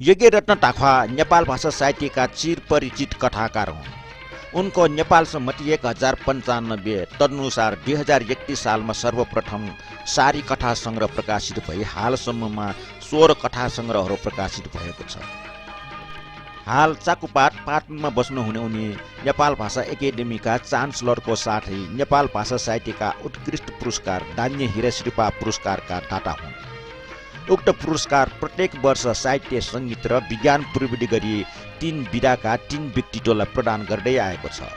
यज्ञ रत्न टाखवा नेपाल भाषा साहित्यका चिर परिचित कथाकार हुन्। उनको नेपाल सम्मति 1095 तदनुसार 2031 सालमा सर्वप्रथम सारी कथा सङ्ग्रह प्रकाशित भई हालसम्ममा 16 कथा सङ्ग्रहहरू प्रकाशित भएको छ। हाल चाकुपात पाटनमा बस्नुहुने उनी नेपाल भाषा एकाडेमीका चान्सलरको साथै नेपाल भाषा साहित्यका उत्कृष्ट पुरस्कार दान्य हिराश्रीपा पुरस्कारका दाता हुन्। उक्त पुरस्कार प्रत्येक वर्ष साहित्य, सङ्गीत र विज्ञान प्रविधि गरी 3 विधाका 3 व्यक्तित्वलाई प्रदान गर्दै आएको छ।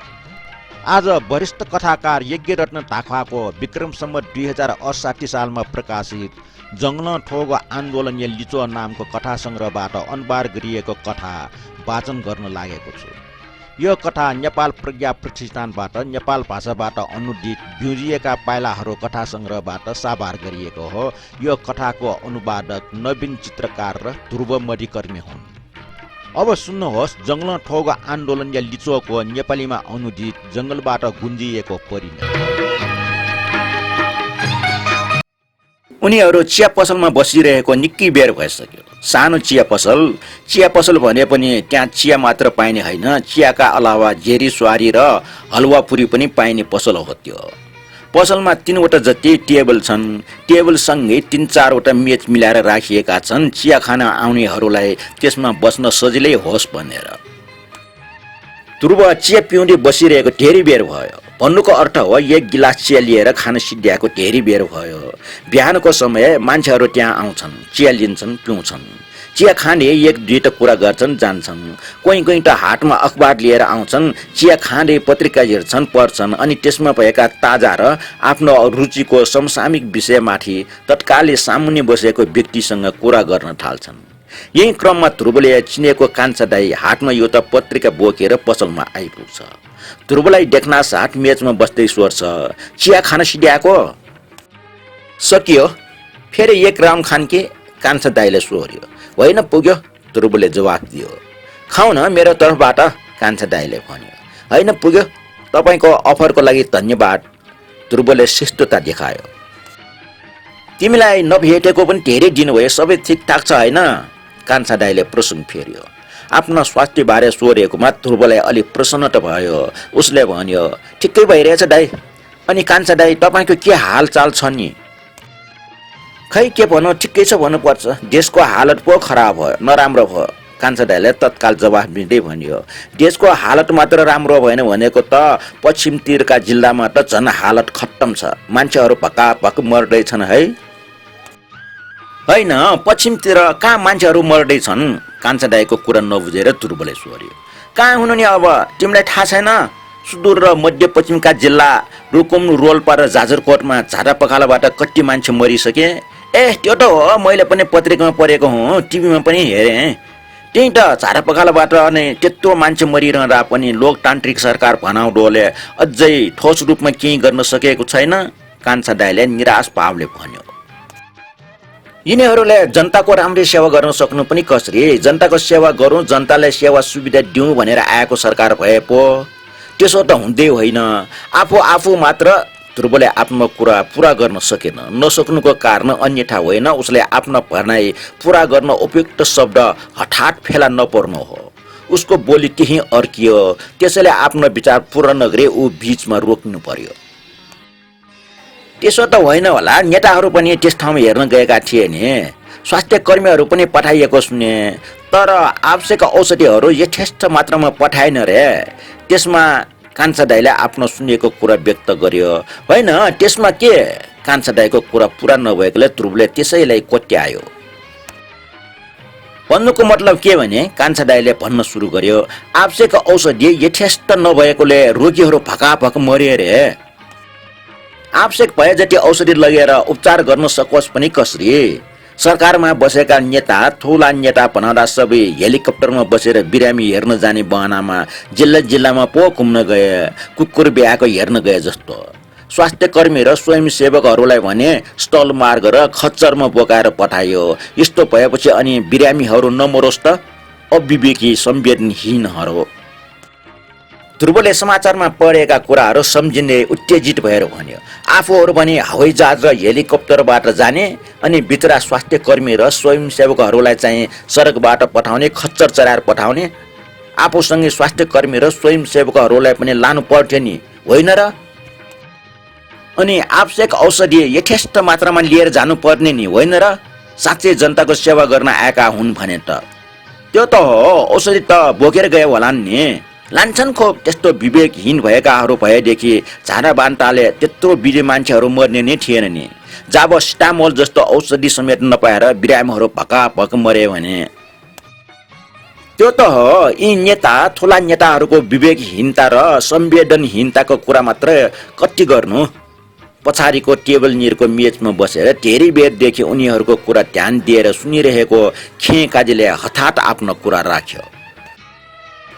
आज वरिष्ठ कथाकार यज्ञ रत्न टाखवाको विक्रम सम्वत 2068 सालमा प्रकाशित जङ्गल ठोग आन्दोलन लिचो नामको कथा सङ्ग्रहबाट अनुवाद गरिएको कथा वाचन गर्न लागेको छु। यो कथा नेपाल प्रज्ञा प्रतिष्ठानबाट नेपाल भाषाबाट अनुदित बिउजिएका पाइलाहरू कथा सङ्ग्रहबाट साभार गरिएको हो। यो कथाको अनुवादक नवीन चित्रकार र ध्रुव मधिकर्मी हुन्। अब सुन्नुहोस् जङ्गल ठोग आन्दोलन लिचोको नेपालीमा अनुदित जङ्गलबाट गुन्जिएको परिणय। उनीहरू चिया पसलमा बसिरहेको निकै बेर भइसक्यो। सानो चिया पसल भने पनि त्यहाँ चिया मात्र पाइने होइन, चियाका अलावा जेरी स्वारी र हलुवापुरी पनि पाइने पसल हो त्यो। पसलमा 3वटा जति टेबल छन्। टेबलसँगै 3-4वटा मेच मिलाएर राखिएका छन् चिया खान आउनेहरूलाई त्यसमा बस्न सजिलै होस् भनेर। ध्रुव चिया पिउँदै बसिरहेको धेरै बेर भयो। भन्नुको अर्थ हो 1 गिलास चिया लिएर खान सिद्ध्याएको धेरै बेर भयो। बिहानको समय मान्छेहरू त्यहाँ आउँछन्, चिया लिन्छन्, पिउँछन्। चिया खाने 1-2 त कुरा गर्छन्, जान्छन्। कोही त हाटमा अखबार लिएर आउँछन्, चिया खाँदै पत्रिका हेर्छन्, पढ्छन् अनि त्यसमा भएका ताजा र आफ्नो रुचिको समसामयिक विषयमाथि तत्कालै सामुन्ने बसेको व्यक्तिसँग कुरा गर्न थाल्छन्। यही क्रममा ध्रुवले चिनेको कान्छा दाई हाटमा एउटा पत्रिका बोकेर पसलमा आइपुग्छ। ध्रुवलाई देख्न साथ मेचमा बस्दै सोध्छ, चिया खान सिद्ध्याएको? सकियो, फेरि 1 राउन्ड खान के? कान्छा दाईले सोध्यो। होइन पुग्यो, ध्रुवले जवाफ दियो। खाऊ न मेरो तर्फबाट, कान्छा दाईले भन्यो। होइन पुग्यो, तपाईँको अफरको लागि धन्यवाद, ध्रुवले शिष्टता देखायो। तिमीलाई नभेटेको पनि धेरै दिन भयो, सबै ठिकठाक छ होइन? कान्छा दाईले प्रसङ्ग फेर्यो। आफ्ना स्वास्थ्यबारे सोधेकोमा ध्रुवलाई अलि प्रसन्नता भयो। उसले भन्यो, ठिकै भइरहेछ दाई। अनि कान्छा दाई तपाईँको के हालचाल छ नि? खै के भन्नु, ठिकै छ भन्नुपर्छ। देशको हालत पो खराब भयो, नराम्रो भयो, कान्छा दाईले तत्काल जवाफ दिँदै भन्यो। देशको हालत मात्र राम्रो भएन भनेको त पश्चिमतिरका जिल्लामा त झन् हालत खत्तम छ। मान्छेहरू भक्काभक मर्दैछन् है। होइन, पश्चिमतिर कहाँ मान्छेहरू मर्दैछन्? कान्छा दाईको कुरा नबुझेर ध्रुवले सोध्यो। कहाँ हुनु नि अब, तिमीलाई थाहा छैन? सुदूर र मध्यपश्चिमका जिल्ला रुकुम, रोल्पा र जाजरकोटमा झाडापखालाबाट कति मान्छे मरिसके। त्यो त हो, मैले पनि पत्रिकामा पढेको हुँ, टिभीमा पनि हेरेँ। त्यही त झाडापखालाबाट अनि त्यत्रो मान्छे मरिरहँदा पनि लोकतान्त्रिक सरकार भनाउँदोले अझै ठोस रूपमा केही गर्न सकेको छैन, कान्छा दाईले निराश भावले भन्यो। यिनीहरूले जनताको राम्रै सेवा गर्न सक्नु पनि कसरी? जनताको सेवा गरौँ, जनतालाई सेवा सुविधा दिउँ भनेर आएको सरकार भए पो त्यसो त हुँदै होइन। आफू मात्र ध्रुवले आफ्नो कुरा पुरा गर्न सकेन। नसक्नुको कारण अन्यथा होइन, उसले आफ्नो भनाइ पुरा गर्न उपयुक्त शब्द हठात फेला नपर्नु हो। उसको बोली त्यही अड्कियो। त्यसैले आफ्नो विचार पुरा नगरी ऊ बीचमा रोक्नु पर्यो। त्यसो त होइन होला, नेताहरू पनि त्यस ठाउँमा हेर्न गएका थिए नि, स्वास्थ्य कर्मीहरू पनि पठाइएको सुने, तर आवश्यक औषधिहरू यथेष्ट मात्रामा पठाएन रे। त्यसमा कान्छा दाईले आफ्नो सुनेको कुरा व्यक्त गर्यो। होइन त्यसमा के? कान्छा दाईको कुरा पुरा नभएकोले ध्रुवले त्यसैलाई कोट्यायो। भन्नुको मतलब के भने, कान्छा दाईले भन्न सुरु गर्यो, आवश्यक औषधि यथेष्ट नभएकोले रोगीहरू भकाभक मरे रे। आवश्यक भए जति औषधि लगेर उपचार गर्न सकोस् पनि कसरी? सरकारमा बसेका नेता, ठुला नेता भनाउँदा सबै हेलिकप्टरमा बसेर बिरामी हेर्न जाने बहानामा जिल्लामा पो घुम्न गए, कुकुर ब्याएको हेर्न गए जस्तो। स्वास्थ्य कर्मी र स्वयंसेवकहरूलाई भने स्थल मार्ग र खच्चरमा बोकाएर पठायो। यस्तो भएपछि अनि बिरामीहरू नमरोस् त? अविवेकी संवेदनहीनहरू। ध्रुवले समाचारमा पढेका कुराहरू सम्झिने उत्तेजित भएर भन्यो। आफूहरू पनि हवाईजहाज र हेलिकप्टरबाट जाने, अनि बिचरा स्वास्थ्य कर्मी र स्वयंसेवकहरूलाई चाहिँ सडकबाट पठाउने, खच्चर चराएर पठाउने, आफूसँगै स्वास्थ्य कर्मी र स्वयंसेवकहरूलाई पनि लानु पर्थ्यो नि, होइन र? अनि आवश्यक औषधि यथेष्ट मात्रामा लिएर जानुपर्ने नि, होइन र? साँच्चै जनताको सेवा गर्न आएका हुन् भने त त्यो त हो, औषधि त बोकेर गए होलान् नि। लान्छन् खोप त्यस्तो विवेकहीन भएकाहरू भएदेखि झाडा बान्ताले त्यत्रो बिरे मान्छेहरू मर्ने नै थिएन नि। जब स्टामोल जस्तो औषधि समेत नपाएर बिरामीहरू भकाभक मरे भने त्यो त हो यी नेता, ठुला नेताहरूको विवेकहीनता र संवेदनहीनताको कुरा मात्र कति गर्नु। पछाडिको टेबल निरको मेचमा बसेर धेरै बेरदेखि उनीहरूको कुरा ध्यान दिएर सुनिरहेको खेकाजीले हठात आफ्नो कुरा राख्यो।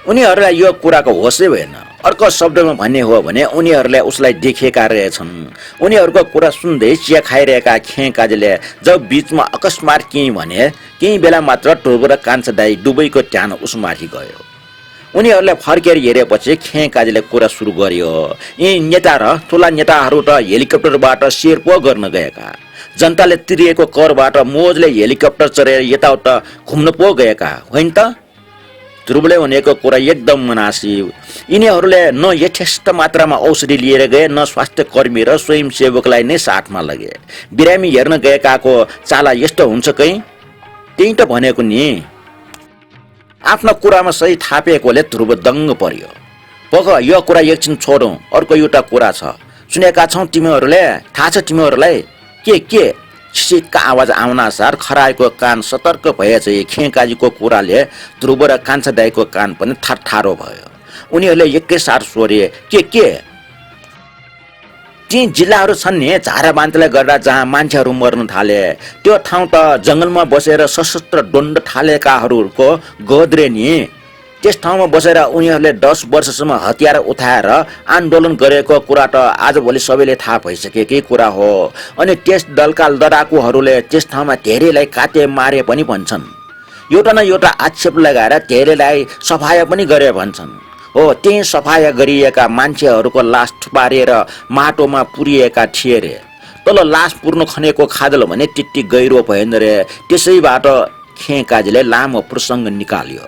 उनीहरूलाई यो कुराको होसै भएन। अर्को शब्दमा भन्ने हो भने उनीहरूले उसलाई देखेका रहेछन्। उनीहरूको कुरा सुन्दै चिया खाइरहेका खेकाजीले जब बीचमा अकस्मात केही भने केही बेला मात्र टोबो र कान्छा दाई दुवैको ध्यान उसमाथि गयो। उनीहरूले फर्केर हेरेपछि खेकाजीले कुरा सुरु गर्यो। यी नेता र ठुला नेताहरू त हेलिकप्टरबाट शेर पो गर्न गएका, जनताले तिरिएको करबाट मोजले हेलिकप्टर चढेर यताउता घुम्न पो गएका होइन त? ध्रुवले भनेको कुरा एकदम मुनासिब। यिनीहरूले न यथेष्ट मात्रामा औषधि लिएर गए, न स्वास्थ्य कर्मी र स्वयंसेवकलाई नै साथमा लगे। बिरामी हेर्न गएकाको चाला यस्तो हुन्छ कहीँ? त्यही त भनेको नि। आफ्नो कुरामा सही थापेकोले ध्रुव दङ्ग पर्यो। पख यो कुरा एकछिन छोडौँ, अर्को एउटा कुरा छ। सुनेका छौ तिमीहरूले? थाहा छ तिमीहरूलाई? के? छिटका आवाज आउनासार खराएको कान सतर्क भए चाहिँ खेकाजीको कुराले ध्रुव र कान्छा दाईको कान पनि थारो भयो। उनीहरूले एकैसाथ सोधे, के? ती जिल्लाहरू छन् नि झारा बान्ताले गर्दा जहाँ मान्छेहरू मर्न थाले, त्यो ठाउँ त जङ्गलमा बसेर सशस्त्र द्वन्द थालेकाहरूको गोद्रे नि। त्यस ठाउँमा बसेर उनीहरूले 10 वर्षसम्म हतियार उठाएर आन्दोलन गरेको कुरा त आजभोलि सबैले थाहा भइसकेकै कुरा हो। अनि त्यस दलका लडाकुहरूले त्यस ठाउँमा धेरैलाई काटे मारे पनि भन्छन्। एउटा न एउटा आक्षेप लगाएर धेरैलाई सफाया पनि गरे भन्छन्। हो, त्यही सफाया गरिएका मान्छेहरूको लास थुपारेर माटोमा पुरिएका थिए रे। तल लास पुर्नु खनेको खादल भने त्यति गहिरो भएन रे। त्यसैबाट खेकाजीले लामो प्रसङ्ग निकाल्यो।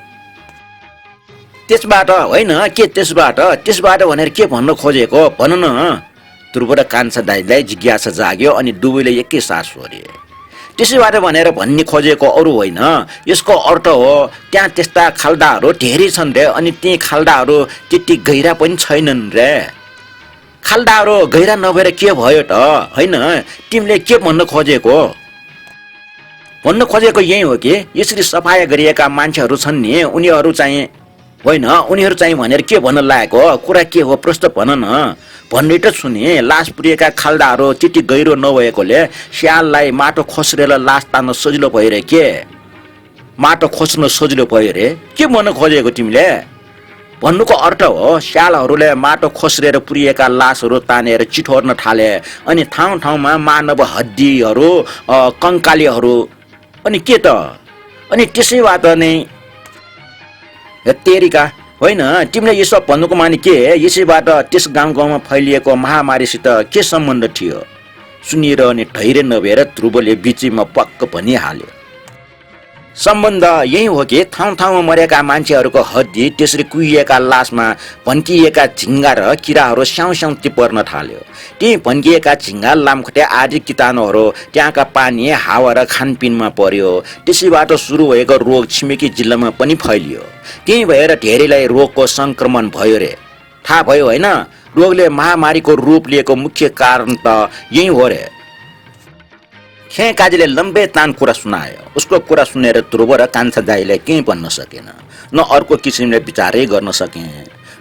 त्यसबाट होइन के? त्यसबाट भनेर के भन्न खोजेको भन न? ध्रुव र कान्छा दाइलाई जिज्ञासा जाग्यो अनि दुवैले एकैसाथ सोधे। त्यसैबाट भनेर भन्ने खोजेको अरू होइन, यसको अर्थ हो त्यहाँ त्यस्ता खाल्डाहरू धेरै छन् रे, अनि ती खाल्डाहरू त्यति गहिरा पनि छैनन् रे। खाल्डाहरू गहिरा नभएर के भयो त? होइन, तिमीले के भन्न खोजेको? भन्न खोजेको यही हो कि यसरी सफाया गरिएका मान्छेहरू छन् नि, उनीहरू चाहिँ होइन, उनीहरू चाहिँ भनेर के भन्न लागेको? कुरा के हो प्रश्न भन न। भन्ने त सुने, लास पुरिएका खाल्डाहरू त्यति गहिरो नभएकोले स्याललाई माटो खोस्रेर लास तान्न सजिलो भयो रे। के माटो खोज्न सजिलो भयो रे? के भन्न खोजेको तिमीले? भन्नुको अर्थ हो स्यालहरूले माटो खोस्रेर पुरिएका लासहरू तानेर चिठोर्न थाले, अनि ठाउँ ठाउँमा मानव हड्डीहरू, कङ्कालीहरू, अनि के त? अनि त्यसैबाट नै तेरिका होइन, तिमीले यसो भन्नुको माने के? यसैबाट त्यस गाउँमा फैलिएको महामारीसित के सम्बन्ध थियो? सुनिएर अनि धैर्य नभएर ध्रुवले बिचमा पक्क भनिहाल्यो। सम्बन्ध यही हो कि ठाउँ ठाउँमा मरेका मान्छेहरूको हड्डी, त्यसरी कुहिएका लासमा भन्किएका झिङ्गा र किराहरू स्याउ टिपर्न थाल्यो। ती भन्किएका झिङ्गा, लामखुट्टे आदि कीटाणुहरू त्यहाँका पानी, हावा र खानपिनमा पर्यो। त्यसैबाट सुरु भएको रोग छिमेकी जिल्लामा पनि फैलियो। त्यही भएर धेरैलाई रोगको सङ्क्रमण भयो रे। थाहा भयो होइन? रोगले महामारीको रूप लिएको मुख्य कारण त यही हो रे। खेकाजीले लम्बे तान कुरा सुनायो। उसको कुरा सुनेर ध्रुव र कान्छा दाइले केही भन्न सकेन, न अर्को किसिमले विचारै गर्न सके।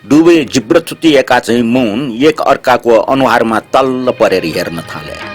दुवै जिब्रो छुट्टिएका चाहिँ मौन एक अर्काको अनुहारमा तल्ल परेर हेर्न थाले।